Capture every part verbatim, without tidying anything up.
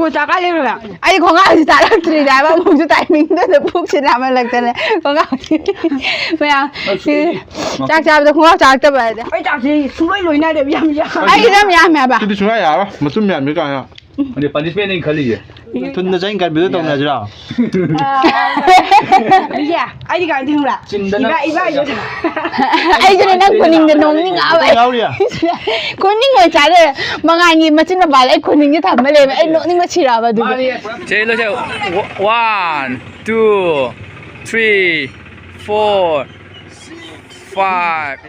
ꯄꯨ ꯆꯥꯛ ꯀꯥꯏ ꯂꯩꯔꯨꯔꯦ? ꯑꯩ ꯈꯣꯡꯒ꯭ꯔꯥꯎꯁꯤ ꯆꯥꯔꯛꯇ꯭ꯔꯤꯅꯦ ꯍꯥꯏꯕ, ꯑꯃꯨꯛꯁꯨ ꯇꯥꯏꯃꯤꯡꯗꯨꯗ ꯄꯨꯛꯁꯤ ꯅꯥꯃꯜꯂꯛꯇꯅ ꯈꯣꯡꯒ꯭ꯔꯥꯎꯁꯤ ꯃꯌꯥꯝ ꯑꯁ, ꯆꯥꯛ ꯆꯥꯕꯗ ꯈꯣꯡꯒ꯭ꯔꯥꯎ ꯆꯥꯔꯛꯇꯕ ꯍꯥꯏꯗꯤ꯫ ꯑꯩ ꯆꯥꯛꯁꯤ ꯁꯨꯡꯂꯣꯏ ꯂꯣꯏꯅꯗꯦꯕ, ꯌꯥꯝ ꯌꯥꯝ꯫ ꯑꯩ ꯌꯥꯝ ꯌꯥꯝꯃꯦ ꯍꯥꯏꯕ꯫ ꯁꯤꯗꯤ ꯁꯨꯡꯌꯥ ꯌꯥꯔꯣꯏ, ꯃꯇꯨꯝ ꯌꯥꯝꯃꯤ ꯀꯥꯏꯅ꯫ ꯑꯗꯨ ꯄꯅꯤꯁꯃꯦꯟꯅꯦ ꯑꯩꯅ ꯈꯜꯂꯤꯁꯦ꯫ ꯊꯨꯟꯗ ꯆꯪ ꯀꯟꯕꯤꯗꯣ ꯇꯧꯅꯁꯤꯔꯣ? ꯏꯌꯥ, ꯑꯩꯗꯤ ꯀꯃꯥꯏꯅ ꯈꯪꯕ꯭ꯔꯥ? ꯆꯤꯟꯗ ꯅꯪ ꯏꯕꯥ, ꯏꯕꯥ, ꯏꯕꯥ꯫ ꯑꯩꯁꯨꯅꯦ ꯅꯪ ꯈꯨꯅꯤꯡꯗ ꯅꯣꯛꯅꯤꯡꯉꯛꯑꯕ ꯑꯩ꯫ ꯌꯥꯎꯔꯤꯌꯥ? ꯈꯨꯅꯤꯡ ꯑꯣꯏ ꯆꯥꯗꯣꯏꯔꯦ꯫ ꯃꯉꯥꯜꯒꯤ ꯃꯆꯤꯟ ꯃꯄꯥꯗ ꯑꯩ ꯈꯨꯅꯤꯡꯁꯦ ꯊꯝꯕ ꯂꯩꯕ꯫ ꯑꯩ ꯅꯣꯛꯅꯤꯡꯕ ꯁꯤꯔꯛꯑꯕ ꯑꯗꯨꯒꯤ꯫ ꯃꯥꯅꯤ꯫ ꯁꯦ, ꯂꯣꯏꯁꯦ꯫ One, two, three, four, five.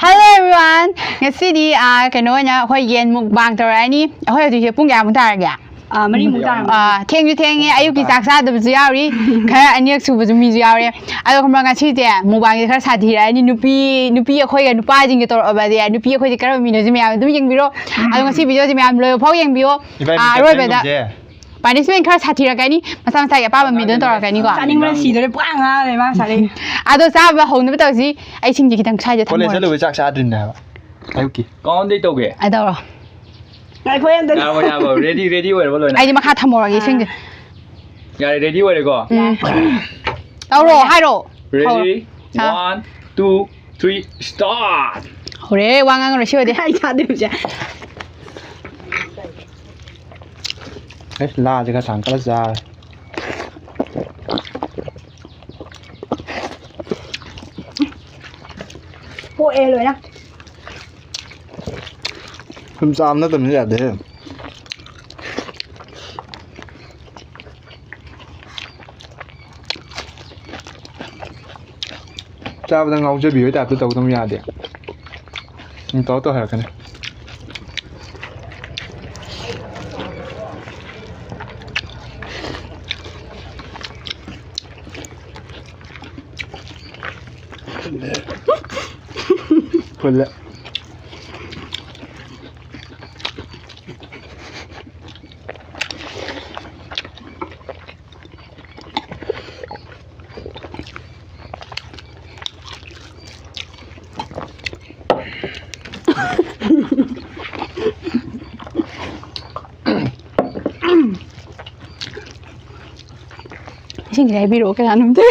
Hello everyone. ꯉꯁꯤꯗꯤ, ꯑꯥ, ꯀꯩꯅꯣ ꯑꯣꯏꯅ ꯑꯩꯈꯣꯏ ꯌꯦꯟ mukbang ꯇꯧꯔꯛꯑꯅꯤ꯫ ꯑꯩꯈꯣꯏ ꯍꯧꯖꯤꯛꯁꯦ ꯄꯨꯡ ꯀꯌꯥꯃꯨꯛ ꯇꯥꯔꯒꯦ? ꯑꯥ, ꯃꯔꯤꯃꯨꯛ ꯇꯥꯔꯝꯃꯅꯤ꯫ ꯑꯥ, ꯊꯦꯡꯁꯨ ꯊꯦꯡꯉꯦ, ꯑꯌꯨꯛꯀꯤ ꯆꯥꯛ ꯆꯥꯗꯕꯁꯨ ꯌꯥꯎꯔꯤ, ꯈꯔ ꯑꯅꯤꯔꯛ ꯁꯨꯕꯁꯨ ꯃꯤꯁꯨ ꯌꯥꯎꯔꯦ꯫ ꯑꯗꯣ ꯈꯪꯕ꯭ꯔꯥ, ꯉꯁꯤꯁꯦ mukbangꯁꯦ ꯈꯔ ꯁꯥꯊꯤꯔꯛꯑꯅꯤ꯫ ꯅꯨꯄꯤ, ꯅꯨꯄꯤ ꯑꯩꯈꯣꯏꯒ ꯅꯨꯄꯥꯁꯤꯡꯒ ꯇꯧꯔꯛꯑꯕꯗꯤ, ꯅꯨꯄꯤ ꯑꯩꯈꯣꯏꯁꯦ ꯀꯔꯝꯕ ꯃꯤꯅꯣꯁꯦ ꯃꯌꯥꯝ ꯑꯗꯨꯝ ꯌꯦꯡꯕꯤꯔꯣ꯫ ꯑꯗꯣ ꯉꯁꯤ videoꯁꯦ ꯃꯌꯥꯝ ꯂꯣꯏꯕ ꯐꯥꯎ ꯌꯦꯡꯕꯤꯌꯣ꯫ ꯏꯕꯥꯅꯤ ꯑꯥ, ꯃꯤꯇꯔ ꯑꯔꯣꯏꯕꯗ ꯆꯪꯒꯨꯝꯁꯦ꯫ Punishment ꯈꯔ ꯁꯥꯊꯤꯔꯛꯀꯅꯤ, ꯃꯁꯥ ꯃꯁꯥꯒꯤ ꯑꯄꯥꯝꯕ ꯃꯤꯗꯨꯅ ꯇꯧꯔꯛꯀꯅꯤꯀꯣ꯫ ꯆꯥꯅꯤꯡꯕꯅ ꯁꯤꯗꯣꯔꯦ, ꯄꯨꯡꯉꯥ ꯉꯥꯡ ꯂꯩ ꯃꯥ ꯉꯁꯥꯏꯗꯒꯤ꯫ ꯑꯗꯣ ꯆꯥꯕ ꯍꯧꯅꯕ ꯇꯧꯁꯤ, ꯑꯩ ꯁꯤꯡꯁꯦ ꯈꯤꯇꯪ ꯁ꯭ꯋꯥꯏꯗ college ꯊꯝꯃꯨꯔꯒꯦ꯫ ꯆꯠꯂꯨꯕꯩ ꯆꯥꯛ ꯆꯥꯗ꯭ꯔꯤꯕꯅꯦ ꯍꯥꯏꯕ꯫ ꯑꯌꯨꯛꯀꯤ꯫ ꯀꯥꯎꯟꯗꯩ ꯇꯧꯒꯦ꯫ ꯑꯩ ꯇꯧꯔꯣ꯫ ꯉꯥꯏꯈꯣ, ꯑꯩ ꯑꯝꯇ ꯌꯥꯔꯕꯣ, ꯌꯥꯔꯕꯣ? Ready, ready ꯑꯣꯏꯔꯕꯣ ꯂꯣꯏꯅ? ꯑꯩꯗꯤ ꯃꯈꯥ ꯊꯝꯃꯨꯔꯒꯦ ꯏꯁꯤꯡꯁꯦ꯫ ꯌꯥꯔꯦ, ready ꯑꯣꯏꯔꯦꯀꯣ? ꯎꯝ꯫ ꯇꯧꯔꯣ, ꯍꯥꯏꯔꯣ꯫ Ready? ꯍꯧꯔꯣ꯫ ꯑꯥ꯫ One, two, three, start! ꯍꯧꯔꯦ, ꯋꯥ ꯉꯥꯡꯉꯔꯣꯏ ꯁꯤ ꯑꯣꯏꯗꯤ꯫ ꯑꯩ ꯆꯥꯗꯣꯏꯕꯁꯦ꯫ ꯑꯩꯁ, ꯂꯥꯁꯦ ꯈꯔ ꯁꯥꯡ ꯀꯠꯂ ꯆꯥꯔꯦ꯫ ꯄꯣꯛꯑꯦ ꯂꯣꯏꯅ꯫ ꯁꯨꯝ ꯆꯥꯕ ꯅꯠꯇꯕꯅꯤꯅ ꯌꯥꯗꯦꯍꯦ꯫ ꯆꯥꯕꯗ ꯉꯥꯎꯖꯕꯤ ꯍꯣꯏ typeꯇ ꯇꯧꯗꯧ ꯌꯥꯗꯦ꯫ ꯎꯝ, ꯇꯧꯔ ꯇꯧ ꯍꯥꯏꯔꯛꯀꯅꯤ꯫ ꯐꯨꯜꯂꯦ꯫ ꯏꯁꯤꯡꯁꯦ ꯍꯥꯏꯕꯤꯔꯛꯑꯣ ꯀꯅꯥꯅꯣꯝꯇ꯫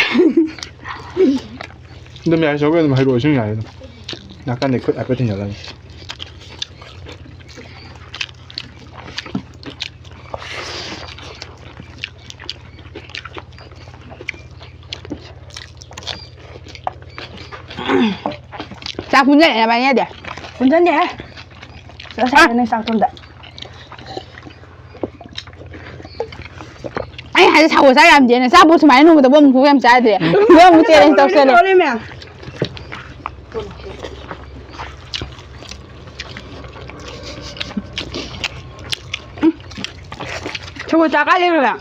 ꯑꯗꯨꯝ ꯌꯥꯏ, ꯆꯧꯒ ꯑꯗꯨꯝ ꯍꯩꯔꯛꯑꯣ, ꯏꯁꯤꯡ ꯌꯥꯏ ꯑꯗꯨꯝ꯫ ꯅꯥꯀꯟꯗꯩ ꯈꯨꯠ ꯍꯥꯏꯐꯦꯠ ꯊꯤꯡꯖꯤꯜꯂꯅꯤ꯫ ꯆꯥꯛ ꯄꯨꯟꯖꯜꯂꯦ ꯅꯕꯥꯅꯤꯗꯤ꯫ ꯄꯨꯟꯖꯟꯗꯦꯍꯦ꯫ ꯆꯥꯛ ꯆꯥꯗꯅ ꯆꯥꯛ ꯇꯨꯝꯗ꯫ ꯑꯩ ꯍꯥꯏꯗꯤ ꯁꯥꯒꯣꯜ ꯆꯥ ꯌꯥꯝꯗꯦꯅ꯫ ꯆꯥꯕꯨ ꯁꯨꯃꯥꯏꯅ ꯅꯣꯡꯃꯗ ꯕꯣꯝ ꯈꯨ ꯌꯥꯝ ꯆꯥꯗ꯭ꯔꯦ꯫ ꯕꯣꯝ ꯆꯦꯂꯦꯟꯖ ꯇꯧꯁꯜꯂꯦ꯫ ꯂꯣꯏꯔꯦ ꯃꯌꯥꯝ꯫ ꯁꯒꯣꯜ ꯆꯥ ꯀꯥꯏ ꯂꯩꯈ꯭ꯔꯒꯦ?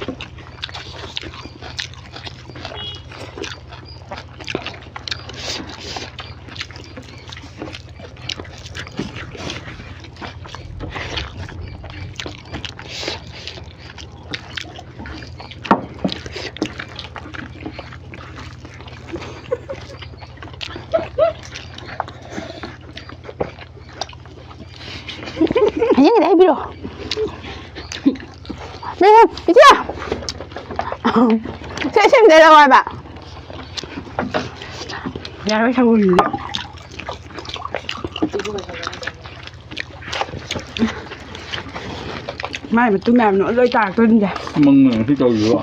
ꯍꯌꯦꯡꯒꯤꯗ ꯍꯥꯏꯕꯤꯔꯣ꯫ ꯏꯆꯦ! ꯁꯦ ꯁꯤꯝꯗ ꯂꯧ ꯍꯥꯏꯕ꯫ ꯌꯥꯔꯣꯏ ꯁꯒꯣꯜꯁꯤꯗꯤ꯫ ꯃꯥꯏ ꯃꯇꯨꯝ ꯃꯌꯥꯝ ꯂꯣꯏ ꯇꯥꯔꯛꯇꯣꯏꯅꯤꯁꯦ꯫ ꯃꯪꯅ ꯉꯁꯤ ꯇꯧꯔꯤꯕ꯫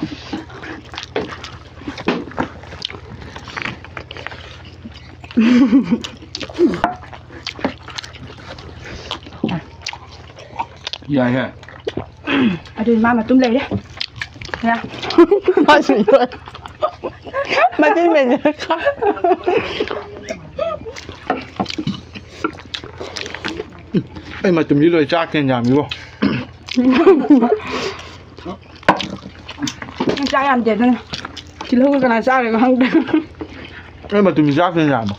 ꯌꯥꯏꯍꯦ꯫ ꯑꯗꯨꯗꯤ ꯃꯥ ꯃꯇꯨꯝ ꯂꯩꯔꯦ꯫ ꯌꯥ꯫ ꯃꯆꯤꯟ ꯃꯦꯟꯁꯤꯜꯂꯛ-꯫ ꯑꯩ ꯃꯇꯨꯝꯁꯤ ꯂꯣꯏ ꯆꯥꯛꯇꯦꯅ ꯌꯥꯝꯃꯤꯕꯣ꯫ ꯅꯪ ꯆꯥꯛ ꯌꯥꯝꯗꯦ ꯑꯗꯨꯅ꯫ ꯇꯤꯜꯍꯧꯒ ꯀꯅꯥ ꯆꯥꯔꯤꯅꯣ ꯈꯪꯗꯦ꯫ ꯑꯩ ꯃꯇꯨꯝꯁꯤ ꯆꯥꯛꯇꯦꯅ ꯌꯥꯝꯃꯣ꯫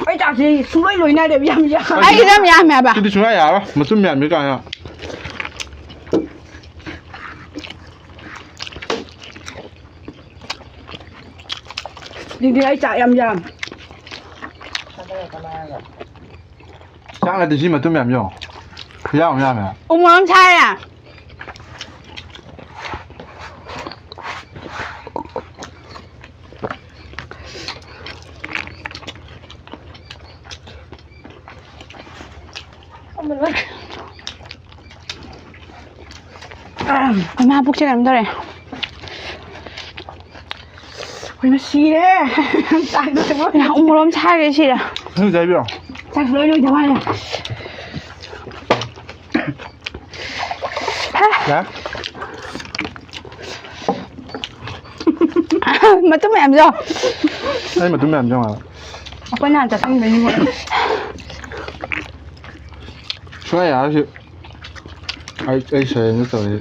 ꯑꯩ ꯆꯥꯛꯁꯤ ꯁꯨꯡꯂꯣꯏ ꯂꯣꯏꯅꯗꯦꯕ, ꯌꯥꯝ ꯌꯥꯝ꯫ ꯑꯩꯒꯤꯗꯤ ꯌꯥꯝ ꯌꯥꯝꯃꯦ ꯍꯥꯏꯕ꯫ ꯁꯤꯗꯤ ꯁꯨꯡꯌꯥ ꯌꯥꯔꯔꯣꯏ, ꯃꯇꯨꯝ ꯃꯌꯥꯝꯁꯤ ꯀꯥꯏꯅ꯫ ꯑꯗꯨꯗꯤ ꯑꯩ ꯆꯥꯛ ꯌꯥꯝ ꯌꯥꯝ꯫ ꯆꯥꯛ ꯅꯠꯇꯦ, ꯁꯤ ꯃꯇꯨꯝ ꯃꯌꯥꯝ ꯌꯦꯡꯉꯣ꯫ ꯈꯨꯌꯥꯝ ꯑꯃ ꯌꯥꯝꯃꯦ꯫ ꯎꯃꯣꯔꯣꯛ ꯑꯃ ꯁꯥꯔꯦ꯫ ꯏꯃꯥ ꯄꯨꯛꯁꯦ ꯀꯩꯅꯣꯝ ꯇꯧꯔꯦ꯫ ꯑꯩꯈꯣꯏꯅ ꯁꯤꯔꯦ꯫ ꯆꯥꯛꯇꯣ ꯆꯪꯉꯛꯇ꯭ꯔꯦ꯫ ꯎꯃꯣꯔꯣꯛ ꯑꯃ ꯁꯥꯔꯦ ꯁꯤꯔꯦ꯫ ꯅꯪ ꯆꯥꯏꯕꯤꯔꯣ꯫ ꯆꯥꯛꯁꯨ ꯂꯣꯏ ꯂꯣꯏꯗ ꯃꯥꯜꯂꯦ꯫ ꯌꯥ? ꯃꯇꯨꯝ ꯃꯌꯥꯝꯁꯨ꯫ ꯑꯩ ꯃꯇꯨꯝ ꯃꯌꯥꯝ ꯆꯪꯉꯛꯑꯕ꯫ ꯑꯩꯈꯣꯏ ꯅꯍꯥꯟ ꯆꯥꯁꯟꯕꯩꯅꯤꯉꯣ꯫ ꯁꯨꯡꯌꯥ ꯌꯥꯔꯣꯏ ꯁꯤ꯫ ꯑꯩ, ꯑꯩ ꯁꯔꯦꯟꯗꯔ ꯇꯧꯔꯦ꯫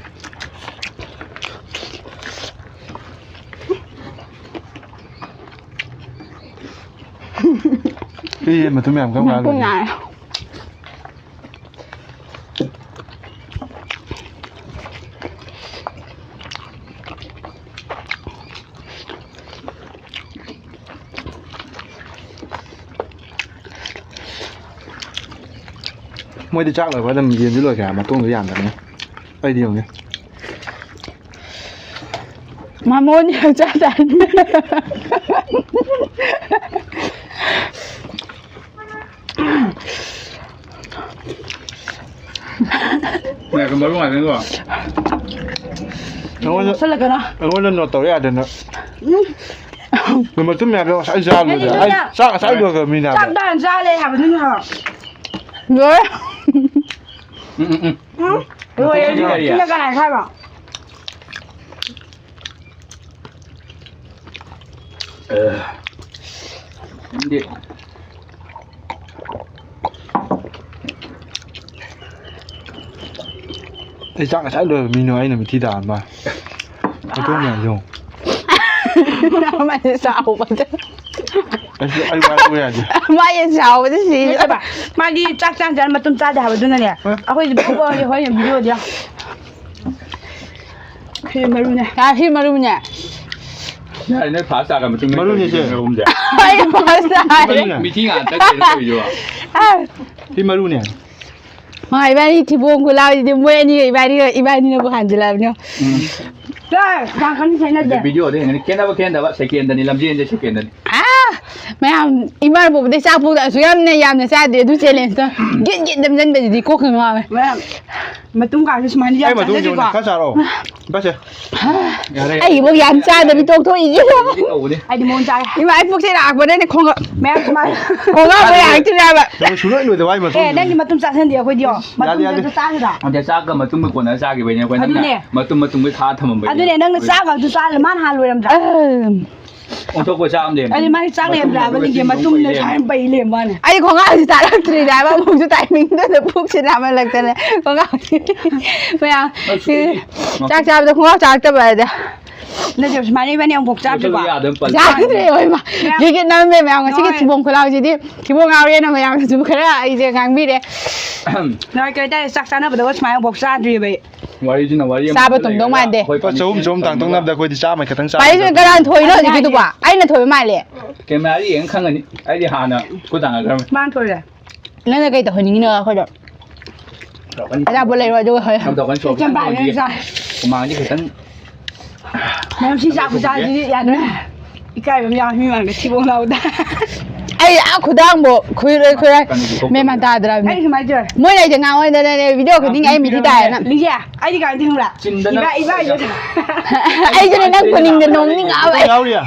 ꯁꯤ ꯃꯇꯨꯝ ꯌꯥꯝ ꯀꯟꯅ ꯃꯇꯨꯝ ꯋꯥꯠꯂꯤ꯫ ꯌꯥꯔꯦ꯫ ꯃꯣꯏꯗꯤ ꯆꯥꯛ ꯂꯣꯏꯕ ꯑꯗꯨꯝ ꯌꯦꯟꯁꯨ ꯂꯣꯏꯈ꯭ꯔꯦ ꯍꯥꯏꯕ, ꯃꯇꯣꯡꯗꯣ ꯌꯥꯝꯗꯕꯅꯤꯅ꯫ ꯑꯩꯗꯤ ꯌꯦꯡꯉꯨꯅꯦ꯫ ꯃꯃꯣꯟ ꯌꯥꯝ ꯆꯥꯗꯥꯏꯅꯦ꯫ ꯉꯥꯏꯈꯣ, ꯃꯔꯨ ꯉꯥꯛꯇꯅꯤꯀꯣ꯫ ꯑꯩꯉꯣꯟꯗ, ꯅꯣꯛꯁꯜꯂꯛꯀꯅꯣ꯫ ꯑꯩꯉꯣꯟꯗ ꯅꯣꯠ ꯇꯧꯔ ꯌꯥꯗꯅ꯫ ꯎꯝ꯫ ꯅꯨꯃꯤꯠ ꯇꯨꯝ ꯌꯥꯗ꯭ꯔꯣ? ꯉꯁꯥꯏ ꯆꯥ ꯂꯣꯏꯗ꯭ꯔꯦ꯫ ꯑꯩ ꯆꯥꯛ ꯉꯁꯥꯏ ꯂꯣꯏꯈ꯭ꯔꯕ ꯃꯤꯅꯦ ꯍꯥꯏꯕ꯫ ꯆꯥꯛ ꯇꯥꯅ ꯆꯥ ꯂꯩ ꯍꯥꯏꯕ ꯅꯪꯅ ꯍꯥꯏꯕ꯫ ꯂꯣꯏꯔꯦ꯫ ꯎꯝ, ꯎꯝ, ꯎꯝ꯫ ꯎꯝ? ꯂꯣꯏꯔꯦ꯫ ꯃꯇꯨꯝ ꯌꯥꯔꯤꯌꯦ꯫ ꯅꯪꯅ ꯀꯅꯥ ꯍꯥꯏꯕ? ꯑꯦ꯫ ꯅꯪꯗꯤ꯫ ꯑꯩ ꯆꯥꯛ ꯉꯁꯥꯏ ꯂꯣꯏꯕ ꯃꯤꯅꯣ ꯑꯩꯅ ꯃꯤꯊꯤ ꯇꯥꯍꯟꯕ꯫ ꯃꯇꯣꯡ ꯃꯌꯥꯝ ꯌꯦꯡꯉꯨ꯫ ꯃꯥꯁꯦ ꯆꯥꯎꯕꯗ꯫ ꯑꯩꯁꯨ ꯑꯩ ꯋꯥ ꯂꯧꯕ ꯌꯥꯗꯦ꯫ ꯃꯥꯁꯦ ꯆꯥꯎꯕꯗ ꯁꯤꯔꯦ꯫ ꯅꯠꯇꯦꯕ, ꯃꯥꯗꯤ ꯆꯥꯛ ꯆꯥꯟ ꯆꯥꯟ ꯃꯇꯨꯝ ꯆꯥꯗꯦ ꯍꯥꯏꯕꯗꯨꯅꯅꯦ꯫ ꯍꯣꯏ꯫ ꯑꯩꯈꯣꯏꯁꯨ ꯄꯣꯛꯄ ꯍꯧꯔꯦ, ꯍꯣꯔꯦꯟ ꯚꯤꯗꯤꯑꯣꯗꯤ ꯌꯥꯎ꯫ ꯁꯤ ꯃꯔꯨꯅꯦ꯫ ꯌꯥ, ꯁꯤ ꯃꯔꯨꯅꯦ꯫ ꯌꯥꯔꯦ, ꯅꯣꯏ ꯐꯥꯁ ꯇꯥꯔ ꯃꯇꯨꯡ ꯃꯔꯨꯅꯦ ꯁꯦ꯫ ꯅꯣꯏ ꯑꯍꯨꯝꯁꯦ꯫ ꯑꯩ ꯐꯥꯁ ꯇꯥꯔꯦ꯫ ꯃꯔꯨꯅꯦ꯫ ꯃꯤꯊꯤ ꯉꯥꯛꯇ ꯀꯩꯅꯣ ꯇꯧꯔꯤꯗꯨꯕꯣ? ꯑ꯫ ꯁꯤ ꯃꯔꯨꯅꯦ꯫ ꯃꯥ ꯏꯕꯥꯅꯤ ꯊꯤꯕꯣꯡ ꯈꯨꯂꯥꯎꯁꯤꯗꯤ ꯃꯣꯏ ꯑꯅꯤꯒ ꯏꯕꯥꯅꯤꯒ, ꯏꯕꯥꯅꯤꯅꯕꯨ ꯍꯥꯟꯖꯤꯜꯂꯛꯑꯕꯅꯤꯉꯣ꯫ ꯎꯝ꯫ ꯆꯦ, ꯌꯥꯝ ꯀꯟꯅ ꯁꯦꯟꯅꯗꯦ꯫ ꯑꯗꯨ ꯚꯤꯗꯤꯑꯣꯗ ꯌꯦꯡꯉꯅꯤ꯫ ꯈꯦꯠꯅꯕ ꯈꯦꯠꯅꯗꯕ ꯁꯦꯀꯦꯟꯗꯅꯤ, ꯂꯝꯖꯦꯟꯁꯦ ꯁꯦꯀꯦꯟꯗꯅꯤ꯫ ꯑꯥ! ꯃꯌꯥꯝ ꯏꯃꯥ ꯄꯣꯛꯄꯗꯩ ꯆꯥꯛ ꯄꯣꯛꯇ ꯑꯁꯨꯛ ꯌꯥꯝꯅ ꯌꯥꯝꯅ ꯆꯥꯗꯦ꯫ ꯑꯗꯨ ꯆꯦꯂꯦꯟꯖꯇꯣ ꯒꯤꯠ ꯒꯤꯠ ꯅꯝꯖꯟꯕꯗꯤ ꯀꯣꯛꯀ ꯉꯥꯎꯋꯦ꯫ ꯃꯌꯥꯝ ꯃꯇꯨꯡ ꯀꯥꯁꯦ ꯁꯨꯃꯥꯏꯅ ꯌꯥꯝ ꯑꯩ ꯃꯇꯨꯡ ꯆꯥꯟꯅꯗꯦꯀꯣ꯫ ꯌꯧꯅ ꯈꯔ ꯆꯥꯔꯛꯑꯣ꯫ ꯕꯁꯁꯦ꯫ ꯌꯥꯔꯦ꯫ ꯑꯩꯒꯤꯐꯥꯎ ꯌꯥꯝ ꯆꯥꯗꯕꯤ ꯇꯣꯛꯊꯣꯛꯏꯁꯦ꯫ ꯇꯧꯕꯅꯦ꯫ ꯑꯩꯗꯤ ꯃꯉꯣꯟ ꯆꯥꯔꯦ꯫ ꯏꯃꯥ ꯑꯩ ꯄꯨꯛꯁꯦ ꯅꯥꯔꯛꯄꯅꯅꯦ ꯈꯣꯡꯒ ꯃꯌꯥꯝ ꯁꯨꯃꯥꯏꯅ꯫ ꯈꯣꯡꯒꯥꯎꯕ ꯌꯥꯔꯛꯇ꯭ꯔꯤꯅꯦꯕ꯫ ꯅꯪ ꯁꯨꯡꯂꯣꯏ ꯂꯣꯏꯗꯕ ꯍꯥꯏ ꯃꯇꯨꯡ ꯑꯦ ꯅꯪꯗꯤ ꯃꯇꯨꯝ ꯆꯥꯁꯤꯟꯗꯦ ꯑꯩꯈꯣꯏꯗꯤ ꯌꯥꯗꯦ, ꯌꯥꯗꯦ꯫ ꯆꯥꯗ꯭ꯔꯥ? ꯑꯗ ꯆꯥꯛꯀ ꯃꯇꯨꯝꯒ ꯀꯣꯟꯅ ꯆꯥꯈꯤꯕꯩꯅꯦ ꯑꯩꯈꯣꯏ ꯅꯪꯅ ꯑꯗꯨꯅꯦ꯫ ꯃꯇꯨꯝ ꯃꯇꯨꯝꯒ ꯈꯥ ꯊꯝꯃꯝꯕꯩꯅꯦ꯫ ꯑꯗꯨꯅꯦ ꯅꯪꯅ ꯆꯥꯛ ꯉꯥꯛꯇ ꯆꯥꯔ ꯃꯥꯅ ꯍꯥꯟ ꯂꯣꯏꯔꯝꯗ꯭ꯔꯥ? ꯑꯗꯨ ꯃꯥꯒꯤ ꯆꯥꯛ ꯂꯩꯔꯝꯗ꯭ꯔꯥ? ꯑꯗꯨꯅꯦ ꯃꯥꯒꯤ ꯆꯥꯛ ꯂꯩꯔꯝꯗ꯭ꯔꯥꯕ ꯅꯤꯡꯁꯦ ꯃꯇꯨꯝꯅ ꯁꯨꯃꯥꯏꯅ ꯄꯩ ꯂꯩꯔꯝꯕ ꯋꯥꯅꯦ꯫ ꯑꯩ ꯈꯣꯡꯒꯥꯎꯁꯤ ꯆꯥꯔꯛꯇ꯭ꯔꯤꯅꯦ ꯍꯥꯏꯕ ꯑꯃꯨꯛꯁꯨ ꯇꯥꯏꯃꯤꯡꯗꯨꯗ ꯄꯨꯛꯁꯤ ꯅꯥꯃꯜꯂꯛꯇꯅ ꯈꯣꯡꯒꯥꯎꯁꯤ ꯃꯌꯥꯝ ꯆꯥꯛ ꯆꯥꯕꯗ ꯈꯣꯡꯒꯥꯎ ꯆꯥꯔꯛꯇꯕ ꯍꯥꯏꯗꯤ꯫ ꯅꯠꯇꯦ ꯁꯨꯃꯥꯏꯅ ꯏꯕꯥꯅꯤ ꯑꯃꯨꯛ ꯆꯥꯗ꯭ꯔꯤꯕ꯫ ꯌꯥꯗꯕ ꯄꯜ ꯆꯥꯗ꯭ꯔꯦ ꯑꯣꯏꯃ꯫ ꯃꯌꯥꯝ ꯒꯤꯒꯤ ꯅꯝꯃꯦ ꯃꯌꯥꯝ ꯉꯁꯤꯒꯤ ꯅꯣꯏ꯫ ꯊꯤꯕꯣꯡ ꯈꯨꯂꯥꯎꯁꯤꯗꯤ ꯊꯤꯕꯣꯡ ꯉꯥꯎꯔꯦꯅ ꯃꯌꯥꯝꯅꯁꯨ ꯈꯔ ꯑꯩꯁꯦ ꯉꯥꯡꯕꯤꯔꯦ꯫ ꯅꯣꯏ ꯀꯩ ꯍꯥꯏꯇꯥꯔꯦ ꯆꯥꯛ ꯆꯥꯅꯕꯗꯒ ꯁꯨꯃꯥꯏꯅ ꯑꯃꯨꯛ ꯆꯥꯗ꯭ꯔꯤꯕ ꯑꯩ꯫ ꯋꯥꯔꯤꯁꯤꯅ ꯋꯥꯔꯤ ꯑꯃ ꯆꯥꯕ ꯂꯩꯔꯒ ꯇꯨꯝꯗꯧ ꯃꯥꯟꯗꯦ꯫ ꯑꯩꯈꯣꯏ ꯂꯨꯄꯥ ꯆꯍꯨꯝ ꯆꯍꯨꯝ ꯇꯥꯡꯊꯣꯛꯅꯕꯗ ꯑꯩꯈꯣꯏꯗꯤ ꯆꯥꯝꯃ ꯈꯛꯇꯪ ꯆꯥꯕ ꯄꯥꯔꯤꯁꯤꯅ ꯅꯠꯇꯕꯅꯤꯅ꯫ ꯀꯅꯥꯅ ꯊꯣꯏꯅꯣ ꯍꯧꯖꯤꯛꯀꯤꯗꯨꯕꯣ? ꯑꯩꯅ ꯊꯣꯏꯕ ꯃꯥꯜꯂꯦ꯫ ꯀꯦꯃꯦꯔꯥꯗ ꯌꯦꯡꯉ ꯈꯪꯒꯅꯤ꯫ ꯑꯩꯗꯤ ꯍꯥꯟꯅ ꯈꯨꯠ ꯊꯥꯡꯒꯠꯈ꯭ꯔꯕꯅꯤ꯫ ꯃꯥꯅ ꯊꯣꯏꯔꯦ꯫ ꯅꯪꯅ ꯀꯩ ꯇꯧꯍꯟꯅꯤꯡꯉꯤꯅꯣ ꯑꯩꯈꯣꯏꯗ? ꯇꯧꯔꯛꯀꯅꯤ꯫ ꯑꯆꯥꯄꯣꯠ ꯂꯩꯔꯣ ꯑꯗꯨꯒ ꯍꯣꯏ꯫ ꯌꯥꯝ ꯇꯧꯔꯛꯀꯅꯤ, ꯁꯣꯔꯣꯛ ꯏꯆꯝ ꯈꯤꯇꯪ ꯄꯥꯏꯔꯦ ꯑꯣꯏꯗꯤ ꯅꯪ ꯆꯥ꯫ ꯍꯨꯃꯥꯡꯗꯤ ꯈꯤꯇꯪ ꯃꯌꯥꯝ ꯁꯤ ꯆꯥꯛ ꯈꯨꯆꯥꯁꯤꯗꯤ ꯌꯥꯗ꯭ꯔꯦ꯫ ꯏꯀꯥꯏꯕ ꯑꯃ ꯌꯥꯎꯋꯦ ꯃꯤ ꯃꯥꯡꯗ ꯊꯤꯕꯣꯡ ꯂꯥꯎꯕꯗ꯫ ꯑꯩ ꯑꯥ ꯈꯨꯗꯥꯡꯕꯣ ꯈꯨꯏꯔꯣꯏ ꯈꯨꯏꯔꯣꯏ꯫ ꯀꯩꯅꯣꯗꯤ ꯊꯣꯛꯇꯕꯅꯤ꯫ ꯃꯦꯟ ꯃꯥꯟ ꯇꯥꯗ꯭ꯔꯕꯅꯤ꯫ ꯑꯩ ꯁꯨꯃꯥꯏꯅ ꯇꯧꯔꯦ꯫ ꯃꯣꯏꯅ ꯑꯩꯁꯦ ꯉꯥꯡꯉꯣꯏꯗꯅꯅꯦ ꯚꯤꯗꯤꯑꯣ ꯈꯨꯗꯤꯡꯒꯤ ꯑꯩ ꯃꯤꯊꯤ ꯇꯥꯏꯌꯦꯅ꯫ ꯂꯤꯖꯦ, ꯑꯩꯗꯤ ꯀꯃꯥꯏꯅ ꯈꯪꯕ꯭ꯔꯥ? ꯆꯤꯟꯗꯅ ꯏꯕꯥ-, ꯏꯕꯥ ꯏꯕꯥ ꯑꯩꯁꯨꯅꯦ ꯅꯪ ꯈꯨꯅꯤꯡꯗ ꯅꯣꯡꯅꯤꯡꯉꯛꯑꯕ ꯑꯩ꯫ ꯌꯥꯎꯔꯤꯌꯥ?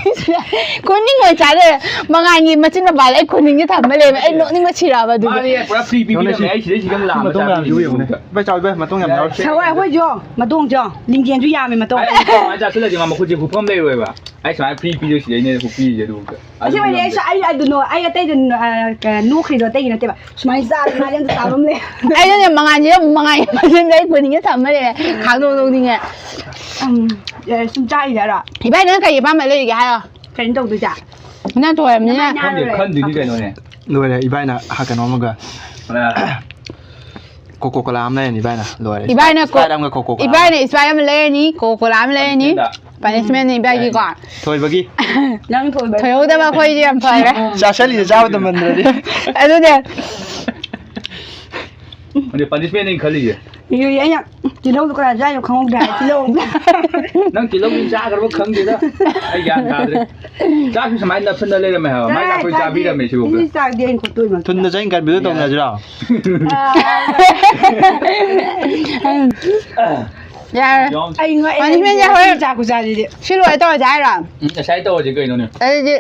ꯈꯨꯅꯤꯡ ꯑꯣꯏ ꯆꯥꯅꯔꯦ꯫ ꯃꯉꯥꯜꯒꯤ ꯃꯆꯤꯟ ꯃꯄꯥꯗ ꯑꯩ ꯈꯨꯅꯤꯡꯁꯦ ꯊꯝꯕ ꯂꯩꯕ꯫ ꯑꯩ ꯅꯣꯛꯅꯤꯡꯕ ꯁꯤꯔꯛꯑꯕ ꯑꯗꯨꯗꯤ꯫ ꯃꯥꯅꯦ, ꯄꯨꯔꯥ free ꯄꯤꯕꯤꯔꯝꯃꯦ꯫ ꯌꯦꯡꯉꯨꯅꯦ ꯁꯤ꯫ ꯑꯩ ꯁꯤꯗꯩ ꯁꯤꯗꯪ ꯂꯥꯝꯕ ꯃꯇꯣꯡ ꯃꯌꯥꯝꯁꯤꯕꯨ ꯆꯥꯕꯤꯔꯤꯁꯤꯕꯨ꯫ ꯌꯦꯡꯉꯨꯅꯦ꯫ ꯏꯕꯥ ꯆꯥꯎ, ꯏꯕꯥ, ꯃꯇꯣꯡ ꯌꯥꯝ ꯌꯥꯎꯔꯤ꯫ ꯁꯒꯣꯜ ꯑꯩꯈꯣꯏꯁꯨ ꯃꯇꯣꯡꯁꯨ ꯂꯤꯡꯖꯦꯜꯁꯨ ꯌꯥꯝꯃꯤ ꯃꯇꯣꯡ꯫ ꯑꯩ ꯁꯨꯃꯥꯏꯅ ꯆꯥꯁꯤꯜꯂꯗꯤ ꯃꯥ ꯃꯈꯨꯠꯁꯦ ꯍꯨꯐꯝ ꯂꯩꯔꯣꯏꯕ꯫ ꯑꯩ ꯁꯨꯃꯥꯏꯅ free ꯄꯤꯔꯤꯁꯦ ꯁꯤꯗꯩꯅꯦ ꯍꯨꯞꯄꯤꯔꯤꯁꯦ ꯑꯗꯨꯕꯨꯛꯇ꯫ ꯑꯗꯨ ꯑꯁꯦꯡꯕꯩꯗꯤ ꯑꯩꯁꯨ, ꯑꯩ ꯑꯗꯨꯅꯣ, ꯑꯩ ꯑꯇꯩꯗ ꯅꯣ-, ꯑ, ꯀ-, ꯅꯣꯛꯈ꯭ꯔꯤꯗꯣ ꯑꯇꯩꯒꯤ ꯅꯠꯇꯦꯕ꯫ ꯁꯨꯃꯥꯏꯅ ꯆꯥꯕ ꯃꯥꯗꯤ ꯑꯝꯇ ꯆꯥꯐꯝ ꯂꯩ꯫ ꯑꯩꯅꯅꯦ ꯃꯉꯥꯜꯁꯦ ꯌꯥꯝ ꯃꯉꯥꯜꯒꯤ ꯃꯆꯤꯟꯗ ꯑꯩ ꯄꯨꯅꯤꯡꯉꯦ ꯊꯝꯃ ꯂꯩꯔꯦ꯫ ꯈꯥꯡꯗꯣꯛ ꯅꯣꯛꯅꯤꯡꯉꯦ꯫ ꯎꯝ, ꯑꯦ, ꯁꯨꯝ ꯆꯥꯔꯤꯁꯦ ꯍꯥꯏꯔꯣ? ꯏꯕꯥꯏ ꯅꯪ ꯀꯔꯤ ꯑꯄꯥꯝꯕ ꯂꯩꯔꯤꯒꯦ ꯍꯥꯏꯔꯣ? ꯀꯩꯅꯣ ꯇꯧꯗꯣꯏꯁꯦ? ꯅꯪ ꯊꯣꯏꯔꯕꯅꯤꯅ꯫ ꯉꯥ ꯈꯪꯗꯦ, ꯆꯥꯔꯨꯔꯦ꯫ ꯈꯟꯗꯣꯏꯅꯤ ꯀꯩꯅꯣꯅꯦ꯫ ꯂꯣꯏꯔꯦ, ꯏꯕꯥꯏꯅ ꯍꯥ ꯀꯩꯅꯣ ꯑꯃꯒ꯫ ꯑ꯫ ꯀꯣꯀꯣ ꯀꯣꯂꯥ ꯑꯃ ꯂꯩꯔꯅꯤ ꯏꯕꯥꯏꯅ, ꯂꯣꯏꯔꯦ꯫ ꯏꯕꯥꯏꯅ ꯀꯣ-, Sprite ꯑꯃꯒ ꯀꯣꯀꯣ ꯀꯣꯂꯥ ꯏꯕꯥꯏꯅ ꯑꯃꯒ꯫ Sprite ꯑꯃ ꯂꯩꯔꯅꯤ, ꯀꯣꯀꯣ ꯀꯣꯂꯥ ꯑꯃ ꯂꯩꯔꯅꯤ꯫ Punishment ꯗ꯫ Punishment ꯅꯤ ꯏꯕꯥꯏꯒꯤꯀꯣ꯫ ꯊꯣꯏꯕꯒꯤ꯫ ꯅꯪ ꯊꯣꯏꯕ꯫ ꯊꯣꯏꯍꯧꯗꯕ ꯑꯩꯈꯣꯏꯁꯦ ꯌꯥꯝ ꯐꯔꯦ꯫ ꯆꯥꯁꯜꯂꯤꯁꯦ ꯆꯥꯕ ꯇꯝꯃꯟꯗ꯭ꯔꯗꯤ꯫ ꯑꯗꯨꯅꯦ꯫ ꯑꯗꯨ punishment ꯅꯤ ꯈꯜꯂꯤꯁꯦ꯫ ꯌꯨꯏ ꯑꯩꯅ ꯇꯤꯜꯍꯧꯗꯣ ꯀꯅꯥ ꯆꯥꯏꯅꯣ ꯈꯪꯍꯧꯗ꯭ꯔꯦ ꯍꯥꯏ, ꯇꯤꯜꯍꯧ꯫ ꯅꯪ ꯇꯤꯜꯍꯧꯗꯤ ꯆꯥꯈ꯭ꯔꯕ ꯈꯪꯗꯦꯗ꯫ ꯑꯩ ꯒ꯭ꯌꯥꯟ ꯇꯥꯗ꯭ꯔꯦ꯫ ꯆꯥꯛꯁꯨ ꯁꯨꯃꯥꯏꯅ ꯅꯞꯁꯤꯟꯅ ꯂꯩꯔꯝꯃꯦ ꯍꯥꯏꯕ꯫ ꯃꯥꯏ ꯂꯥꯛꯄꯩ ꯆꯥꯕꯤꯔꯝꯃꯦ ꯁꯤꯕꯨ꯫ ꯃꯤ ꯆꯥꯛꯇꯤ ꯑꯩꯅ ꯈꯣꯠꯇꯣꯏꯃꯛ꯫ ꯊꯨꯟꯗ ꯆꯥꯏꯅ ꯀꯟꯕꯤꯗꯣ ꯇꯧꯅꯁꯤꯔꯣ? ꯌꯥꯔꯦ꯫ ꯑꯩ ꯉꯛꯑꯦ꯫ ꯄꯥꯅꯤꯁꯃꯦꯟꯁꯦ ꯍꯣꯔꯦꯟ ꯆꯥꯛ ꯈꯨꯆꯥꯁꯤꯗꯤ꯫ ꯁꯤ ꯂꯣꯏꯔ ꯇꯧꯔꯁꯦ ꯍꯥꯏꯔꯣ? ꯎꯝ, ꯉꯁꯥꯏ ꯇꯧꯔꯁꯤ ꯀꯩꯅꯣꯅꯦ꯫ ꯑꯗꯨꯗꯤ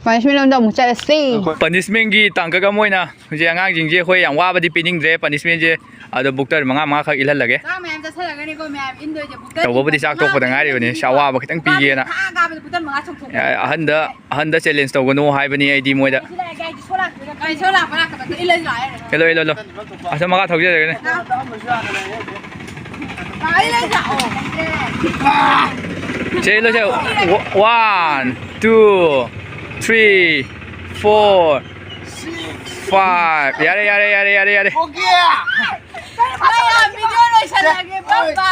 ꯄꯥꯅꯤꯁꯃꯦꯟ ꯂꯣꯝꯗ ꯑꯃꯨꯛ ꯆꯠꯂꯁꯤ꯫ ꯄꯅꯤꯁꯃꯦꯟꯒꯤ ꯇꯥꯡꯀꯛ ꯑꯃ ꯑꯣꯏꯅ ꯍꯧꯖꯤꯛ ꯑꯉꯥꯡꯁꯤꯡꯁꯦ ꯑꯩꯈꯣꯏ ꯌꯥꯝ ꯋꯥꯕꯗꯤ ꯄꯤꯅꯤꯡꯗ꯭ꯔꯦ꯫ ꯄꯅꯤꯁꯃꯦꯟꯁꯦ ꯑꯗꯣ ꯕꯨꯛꯇꯔ ꯃꯉꯥ ꯃꯉꯥꯈꯛ ꯏꯜꯍꯜꯂꯒꯦ꯫ ꯆꯥꯛ ꯃꯌꯥꯝ ꯆꯠꯁꯜꯂꯒꯅꯤꯀꯣ ꯃꯌꯥꯝ ꯏꯟꯗꯣꯏꯁꯦ꯫ ꯕꯨꯛꯇꯔ ꯇꯧꯕꯕꯨꯗꯤ ꯆꯥꯛ ꯇꯣꯛꯄꯗ ꯉꯥꯏꯔꯤꯕꯅꯤ꯫ ꯁꯤ ꯑꯋꯥꯕ ꯈꯤꯇꯪ ꯄꯤꯒꯦꯅ꯫ ꯊꯥ ꯀꯥꯕꯗ ꯕꯨꯛꯇꯔ ꯃꯉꯥ ꯆꯣꯡꯊꯣꯛ꯫ ꯑꯍꯟꯗ ꯑꯍꯟꯗ ꯆꯦꯂꯦꯟꯖ ꯇꯧꯒꯅꯨ ꯍꯥꯏꯕꯅꯤ ꯑꯩꯗꯤ ꯃꯣꯏꯗ꯫ ꯁꯤ ꯂꯥꯛꯑꯒꯦ ꯍꯥꯏꯗꯤ ꯁꯣ ꯂꯥꯛꯄ ꯀꯥꯏ ꯁꯣ ꯂꯥꯛꯄ ꯂꯥꯛꯇꯕ ꯏꯜꯂꯁꯤ ꯂꯥꯛꯑꯦ꯫ Hello hello hello. ꯑꯁ ꯃꯈꯥ ꯊꯧꯖꯔꯒꯅꯤ꯫ ꯂꯥꯛꯑꯦ ꯂꯩ ꯂꯥꯛꯑꯣ꯫ ꯆꯦꯜꯂꯣ ꯆꯦꯜꯂꯣ꯫ One, two, three, four, five. ꯌꯥꯔꯦ ꯌꯥꯔꯦ ꯌꯥꯔꯦ ꯌꯥꯔꯦ ꯌꯥꯔꯦ꯫ ꯃꯌꯥꯝ ꯚꯤꯗꯤꯑꯣ ꯂꯣꯏꯁꯜꯂꯒꯦ ꯄꯄꯥ꯫